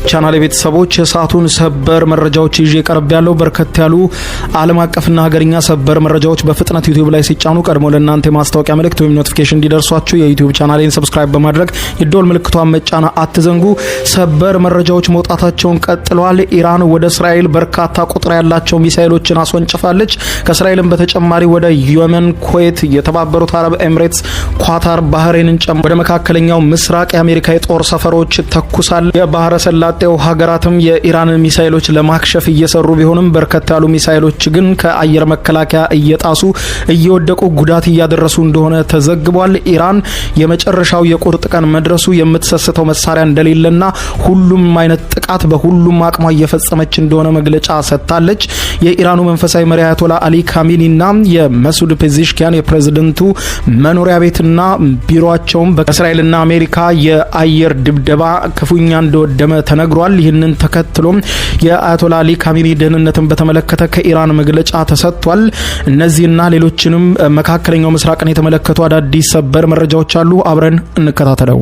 ቻናል ቤተሰቦች፣ የሰዓቱን ሰበር መረጃዎች ይዤ ቀርቤያለሁ። በርከት ያሉ ዓለም አቀፍና ሀገርኛ ሰበር መረጃዎች በፍጥነት ዩቲዩብ ላይ ሲጫኑ ቀድሞ ለእናንተ የማስታወቂያ መልእክት ወይም notification እንዲደርሷችሁ የዩቲዩብ ቻናሌን subscribe በማድረግ የደወል ምልክቷን መጫን አትዘንጉ። ሰበር መረጃዎች መውጣታቸውን ቀጥለዋል። ኢራን ወደ እስራኤል በርካታ ቁጥር ያላቸው ሚሳኤሎችን አስወንጭፋለች። ከእስራኤልም በተጨማሪ ወደ የመን፣ ኩዌት፣ የተባበሩት አረብ ኤምሬትስ፣ ኳታር፣ ባህሬንን ጨምሮ ወደ መካከለኛው ምስራቅ የአሜሪካ የጦር ሰፈሮች ተኩሳል። የባህረ ሰላጤው ሀገራትም የኢራን ሚሳኤሎች ለማክሸፍ እየሰሩ ቢሆንም በርከት ያሉ ሚሳኤሎች ግን ከአየር መከላከያ እየጣሱ እየወደቁ ጉዳት እያደረሱ እንደሆነ ተዘግቧል። ኢራን የመጨረሻው የቁርጥ ቀን መድረሱ፣ የምትሰስተው መሳሪያ እንደሌለና ሁሉም አይነት ጥቃት በሁሉም አቅሟ እየፈጸመች እንደሆነ መግለጫ ሰጥታለች። የኢራኑ መንፈሳዊ መሪ አያቶላ አሊ ካሚኒና የመሱድ ፔዜሽኪያን የፕሬዝደንቱ መኖሪያ ቤትና ቢሮቸውም በእስራኤልና አሜሪካ የአየር ድብደባ ክፉኛ እንደወደመ ተነግሯል። ይህንን ተከትሎም የአያቶላ አሊ ካሚኒ ደህንነትን በተመለከተ ከኢራን መግለጫ ተሰጥቷል። እነዚህና ሌሎችንም መካከለኛው ምስራቅን የተመለከቱ አዳዲስ ሰበር መረጃዎች አሉ። አብረን እንከታተለው።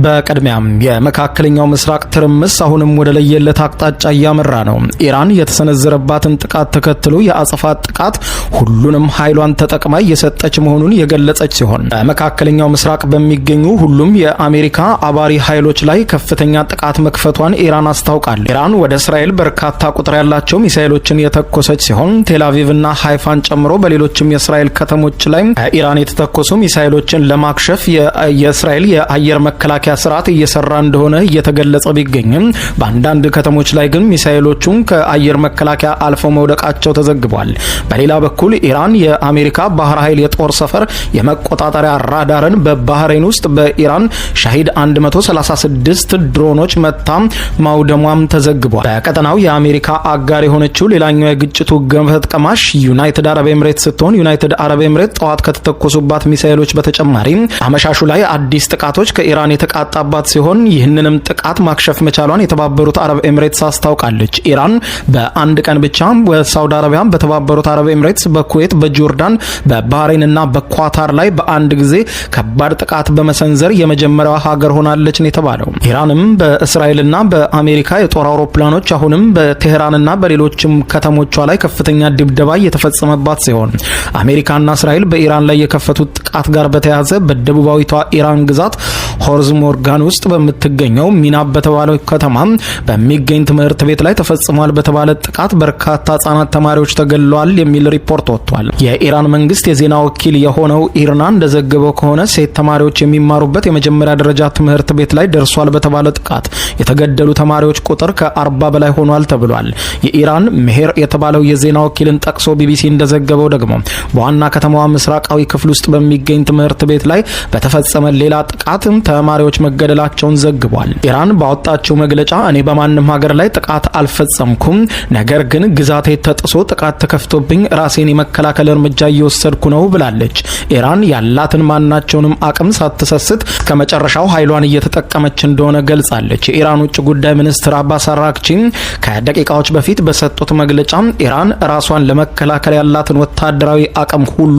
በቅድሚያም የመካከለኛው ምስራቅ ትርምስ አሁንም ወደ ለየለት አቅጣጫ እያመራ ነው። ኢራን የተሰነዘረባትን ጥቃት ተከትሎ የአጸፋ ጥቃት ሁሉንም ኃይሏን ተጠቅማ እየሰጠች መሆኑን የገለጸች ሲሆን፣ በመካከለኛው ምስራቅ በሚገኙ ሁሉም የአሜሪካ አባሪ ኃይሎች ላይ ከፍተኛ ጥቃት መክፈቷን ኢራን አስታውቃለች። ኢራን ወደ እስራኤል በርካታ ቁጥር ያላቸው ሚሳኤሎችን የተኮሰች ሲሆን፣ ቴልአቪቭና ሃይፋን ጨምሮ በሌሎችም የእስራኤል ከተሞች ላይ ከኢራን የተተኮሱ ሚሳኤሎችን ለማክሸፍ የእስራኤል የአየር መከላከያ ስርዓት እየሰራ እንደሆነ እየተገለጸ ቢገኝም፣ በአንዳንድ ከተሞች ላይ ግን ሚሳኤሎቹን ከአየር መከላከያ አልፈው መውደቃቸው ተዘግቧል። በሌላ በኩል ኢራን የአሜሪካ ባህር ኃይል የጦር ሰፈር የመቆጣጠሪያ ራዳርን በባህሬን ውስጥ በኢራን ሻሂድ 136 ድሮኖች መታ ማውደሟም ተዘግቧል። በቀጠናው የአሜሪካ አጋር የሆነችው ሌላኛው የግጭቱ ገፈት ቀማሽ ዩናይትድ አረብ ኤምሬት ስትሆን፣ ዩናይትድ አረብ ኤምሬት ጠዋት ከተተኮሱባት ሚሳኤሎች በተጨማሪ አመሻሹ ላይ አዲስ ጥቃቶች ከኢራን የተቃጣባት ሲሆን፣ ይህንንም ጥቃት ማክሸፍ መቻሏን የተባበሩት አረብ ኤምሬትስ አስታውቃለች። ኢራን በአንድ ቀን ብቻ በሳውዲ አረቢያ፣ በተባበሩት አረብ ኤምሬትስ፣ በኩዌት፣ በጆርዳን፣ በባህሬንና በኳታር ላይ በአንድ ጊዜ ከባድ ጥቃት በመሰንዘር የመጀመሪያዋ ሀገር ሆናለች ነው የተባለው። ኢራንም በእስራኤልና በአሜሪካ የጦር አውሮፕላኖች አሁንም በቴህራንና በሌሎችም ከተሞቿ ላይ ከፍተኛ ድብደባ እየተፈጸመባት ሲሆን፣ አሜሪካና እስራኤል በኢራን ላይ የከፈቱት ጥቃት ጋር በተያያዘ በደቡባዊቷ ኢራን ግዛት ሆርዝሞርጋን ውስጥ በምትገኘው ሚናብ በተባለው ከተማ በሚገኝ ትምህርት ቤት ላይ ተፈጽሟል በተባለ ጥቃት በርካታ ህጻናት ተማሪዎች ተገድለዋል የሚል ሪፖርት ወጥቷል። የኢራን መንግስት የዜና ወኪል የሆነው ኢርና እንደዘገበው ከሆነ፣ ሴት ተማሪዎች የሚማሩበት የመጀመሪያ ደረጃ ትምህርት ቤት ላይ ደርሷል በተባለ ጥቃት የተገደሉ ተማሪዎች ቁጥር ከ40 በላይ ሆኗል ተብሏል። የኢራን ሜሄር የተባለው የዜና ወኪልን ጠቅሶ ቢቢሲ እንደዘገበው ደግሞ፣ በዋና ከተማዋ ምስራቃዊ ክፍል ውስጥ በሚገኝ ትምህርት ቤት ላይ በተፈጸመ ሌላ ጥቃት ተማሪዎች መገደላቸውን ዘግቧል። ኢራን ባወጣችው መግለጫ እኔ በማንም ሀገር ላይ ጥቃት አልፈጸምኩም፣ ነገር ግን ግዛቴ ተጥሶ ጥቃት ተከፍቶብኝ ራሴን የመከላከል እርምጃ እየወሰድኩ ነው ብላለች። ኢራን ያላትን ማናቸውንም አቅም ሳትሰስት ከመጨረሻው ኃይሏን እየተጠቀመች እንደሆነ ገልጻለች። የኢራን ውጭ ጉዳይ ሚኒስትር አባስ አራግቺ ከደቂቃዎች በፊት በሰጡት መግለጫ ኢራን ራሷን ለመከላከል ያላትን ወታደራዊ አቅም ሁሉ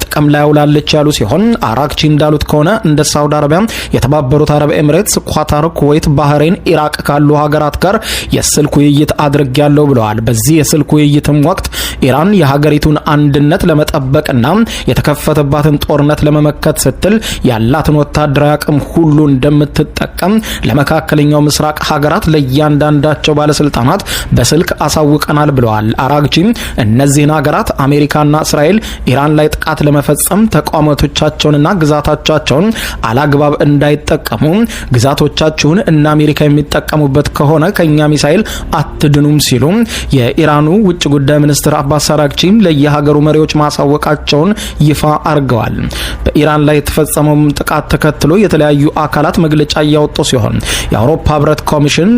ጥቅም ላይ አውላለች ያሉ ሲሆን፣ አራግቺ እንዳሉት ከሆነ እንደ ሳውዲ አረቢያ፣ የተባበሩት አረብ ኤምሬትስ፣ ኳታር፣ ኩዌት፣ ባህሬን፣ ኢራቅ ካሉ ሀገራት ጋር የስልክ ውይይት አድርጌያለሁ ብለዋል። በዚህ የስልክ ውይይትም ወቅት ኢራን የሀገሪቱን አንድነት ለመጠበቅና የተከፈተባትን ጦርነት ለመመከት ስትል ያላትን ወታደራዊ አቅም ሁሉ እንደምትጠቀም ለመካከለኛው ምስራቅ ሀገራት ለእያንዳንዳቸው ባለስልጣናት በስልክ አሳውቀናል ብለዋል። አራግቺ እነዚህን ሀገራት አሜሪካና እስራኤል ኢራን ላይ ጥቃት ለመፈጸም ተቋማቶቻቸውንና ግዛቶቻቸውን አላግባብ እንዳይጠቀሙ፣ ግዛቶቻችሁን እነ አሜሪካ የሚጠቀሙበት ከሆነ ከኛ ሚሳኤል አትድኑም ሲሉ የኢራኑ ውጭ ጉዳይ ሚኒስትር አባስ አራግቺ ለየሀገሩ መሪዎች ማሳወቃቸውን ይፋ አድርገዋል። በኢራን ላይ የተፈጸመውን ጥቃት ተከትሎ የተለያዩ አካላት መግለጫ እያወጡ ሲሆን፣ የአውሮፓ ህብረት ኮሚሽን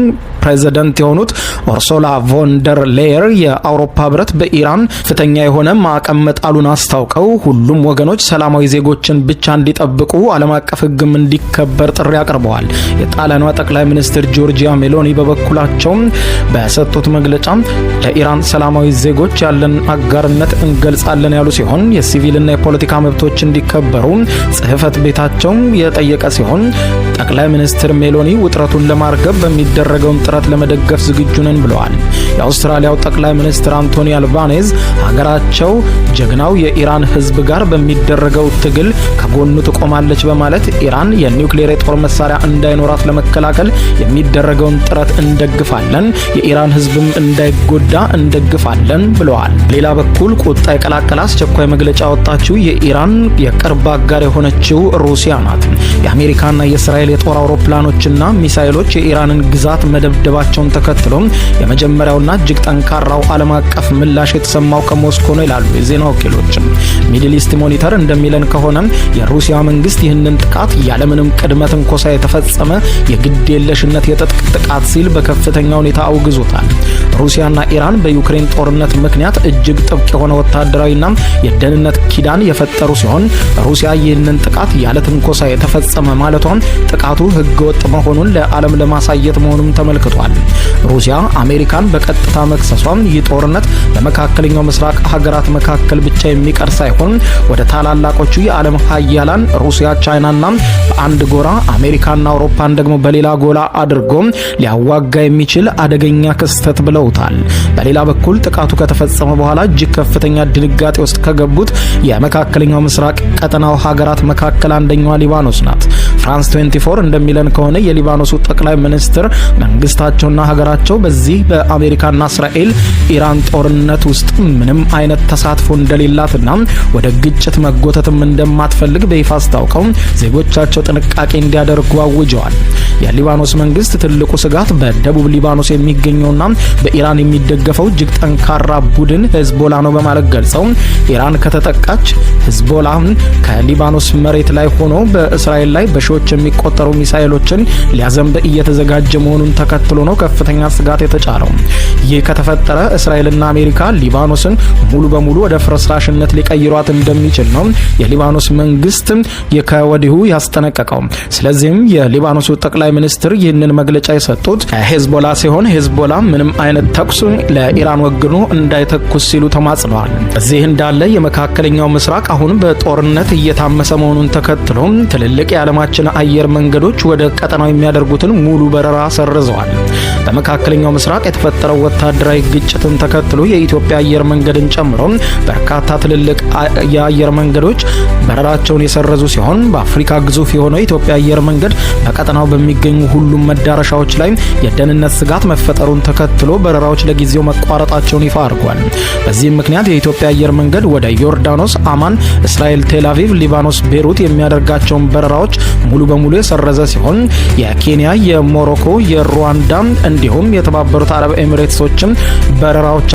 ፕሬዚደንት የሆኑት ኦርሶላ ቮን ደር ሌየር የአውሮፓ ህብረት በኢራን ከፍተኛ የሆነ ማዕቀብ መጣሉን አስታውቀው፣ ሁሉም ወገኖች ሰላማዊ ዜጎችን ብቻ እንዲጠብቁ፣ ዓለም አቀፍ ሕግም እንዲከበር ጥሪ አቅርበዋል። የጣሊያኗ ጠቅላይ ሚኒስትር ጆርጂያ ሜሎኒ በበኩላቸው በሰጡት መግለጫ ለኢራን ሰላማዊ ዜጎች ያለን አጋርነት እንገልጻለን ያሉ ሲሆን፣ የሲቪልና የፖለቲካ መብቶች እንዲከበሩ ጽህፈት ቤታቸው የጠየቀ ሲሆን ጠቅላይ ሚኒስትር ሜሎኒ ውጥረቱን ለማርገብ በሚደረገውን ጥረት ለመደገፍ ዝግጁ ነን ብለዋል። የአውስትራሊያው ጠቅላይ ሚኒስትር አንቶኒ አልባኔዝ ሀገራቸው ጀግናው የኢራን ሕዝብ ጋር በሚደረገው ትግል ከጎኑ ትቆማለች በማለት ኢራን የኒውክሌር የጦር መሳሪያ እንዳይኖራት ለመከላከል የሚደረገውን ጥረት እንደግፋለን፣ የኢራን ሕዝብም እንዳይጎዳ እንደግፋለን ብለዋል። ሌላ በኩል ቁጣ የቀላቀለ አስቸኳይ መግለጫ ያወጣችው የኢራን የቅርብ አጋር የሆነችው ሩሲያ ናት። የአሜሪካና የእስራኤል የጦር አውሮፕላኖችና ሚሳይሎች የኢራንን ግዛት መደብደባቸውን ተከትሎ የመጀመሪያውና እጅግ ጠንካራው ዓለም አቀፍ ምላሽ የተሰማው ከሞስኮ ነው ይላሉ የዜና ወኪሎች። Middle East Monitor እንደሚለን ከሆነ የሩሲያ መንግስት ይህንን ጥቃት ያለምንም ቅድመ ትንኮሳ የተፈጸመ የግዴለሽነት የትጥቅ ጥቃት ሲል በከፍተኛ ሁኔታ አውግዞታል። ሩሲያና ኢራን በዩክሬን ጦርነት ምክንያት እጅግ ጥብቅ የሆነ ወታደራዊና የደህንነት ኪዳን የፈጠሩ ሲሆን፣ ሩሲያ ይህንን ጥቃት ያለ ትንኮሳ የተፈጸመ ማለቷን ጥቃቱ ህገወጥ መሆኑን ለዓለም ለማሳየት መሆኑም ተመልክቷል። ሩሲያ አሜሪካን በቀጥታ መክሰሷም ይህ ጦርነት በመካከለኛው ምስራቅ ሀገራት መካከል ብቻ የሚቀር ሳይሆን ወደ ታላላቆቹ የዓለም ሀያላን ሩሲያ፣ ቻይናና በአንድ ጎራ፣ አሜሪካና አውሮፓን ደግሞ በሌላ ጎራ አድርጎ ሊያዋጋ የሚችል አደገኛ ክስተት ብለውታል። በሌላ በኩል ጥቃቱ ከተፈጸመ በኋላ እጅግ ከፍተኛ ድንጋጤ ውስጥ ከገቡት የመካከለኛው ምስራቅ ቀጠናው ሀገራት መካከል አንደኛዋ ሊባኖስ ናት። ፍራንስ 24 እንደሚለን ከሆነ የሊባኖሱ ጠቅላይ ሚኒስትር መንግስታቸውና ሀገራቸው በዚህ በአሜሪካና እስራኤል ኢራን ጦርነት ውስጥ ምንም አይነት ተሳትፎ እንደሌላትና ወደ ግጭት መጎተትም እንደማትፈልግ በይፋ አስታውቀው ዜጎቻቸው ጥንቃቄ እንዲያደርጉ አውጀዋል። የሊባኖስ መንግስት ትልቁ ስጋት በደቡብ ሊባኖስ የሚገኘውና በኢራን የሚደገፈው እጅግ ጠንካራ ቡድን ሄዝቦላ ነው በማለት ገልጸው፣ ኢራን ከተጠቃች ሄዝቦላ ከሊባኖስ መሬት ላይ ሆኖ በእስራኤል ላይ በሺዎች የሚቆጠሩ ሚሳኤሎችን ሊያዘንብ እየተዘጋጀ መሆኑን ተከትሎ ነው ከፍተኛ ስጋት የተጫረው። ይህ ከተፈጠረ እስራኤልና አሜሪካ ሊባኖስን ሙሉ በሙሉ ወደ ፍርስራሽነት ሊቀይሯት እንደሚችል ነው የሊባኖስ መንግስት ከወዲሁ ያስጠነቀቀው። ስለዚህም የሊባኖሱ ጠቅላይ ሚኒስትር ይህንን መግለጫ የሰጡት ሄዝቦላ ሲሆን፣ ሄዝቦላ ምንም አይነት ተኩስ ለኢራን ወግኖ እንዳይተኩስ ሲሉ ተማጽነዋል። እዚህ እንዳለ የመካከለኛው ምስራቅ አሁን በጦርነት እየታመሰ መሆኑን ተከትሎ ትልልቅ የዓለማችን አየር መንገዶች ወደ ቀጠናው የሚያደርጉትን ሙሉ በረራ ሰርዘዋል። በመካከለኛው ምስራቅ የተፈጠረው ወታደራዊ ግጭትን ተከትሎ የኢትዮጵያ አየር መንገድን ጨምሮ በርካታ ትልልቅ የአየር መንገዶች በረራቸውን የሰረዙ ሲሆን፣ በአፍሪካ ግዙፍ የሆነው የኢትዮጵያ አየር መንገድ በቀጠናው በሚገኙ ሁሉም መዳረሻዎች ላይ የደህንነት ስጋት መፈጠሩን ተከትሎ በረራዎች ለጊዜው መቋረጣቸውን ይፋ አድርጓል። በዚህም ምክንያት የኢትዮጵያ አየር መንገድ ወደ ዮርዳኖስ አማን፣ እስራኤል ቴል አቪቭ፣ ሊባኖስ ቤሩት የሚያደርጋቸውን በረራዎች ሙሉ በሙሉ የሰረዘ ሲሆን፣ የኬንያ፣ የሞሮኮ፣ የሩዋንዳ እንዲሁም የተባበሩት አረብ ኤሚሬትሶችም በረራዎች